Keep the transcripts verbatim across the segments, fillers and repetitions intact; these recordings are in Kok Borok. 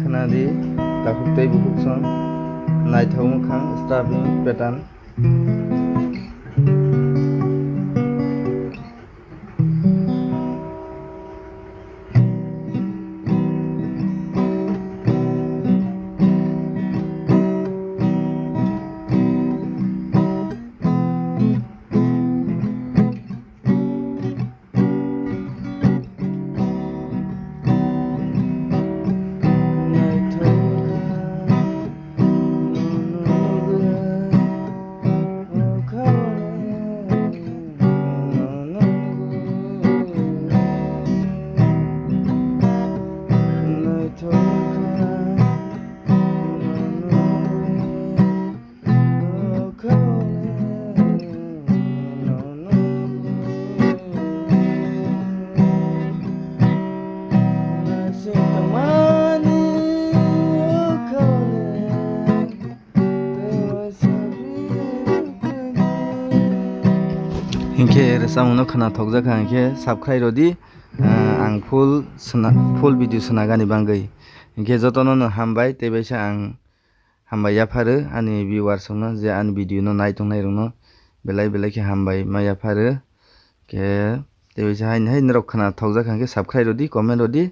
Khwnadi, takhuk tei bukhuk song. Naithok wngkha stabbing pattern. Hinkhe rwchapmungno khwnathokjakha hinkhe subscribe rwdi, ah, ang full sna-, full video swnagani bagwi. Hinkhe jotono no hambai, tei baisa ang hambai yapharo ani viewers rokno, je ani video no nai tongnai rokno belai belai khe hambai ma yapharo. Khe tei baisa haini hai norok khwnathokjakha hinkhe subscribe rwdi, comment rwdi,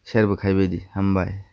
share bo khaibaidi. Hambai.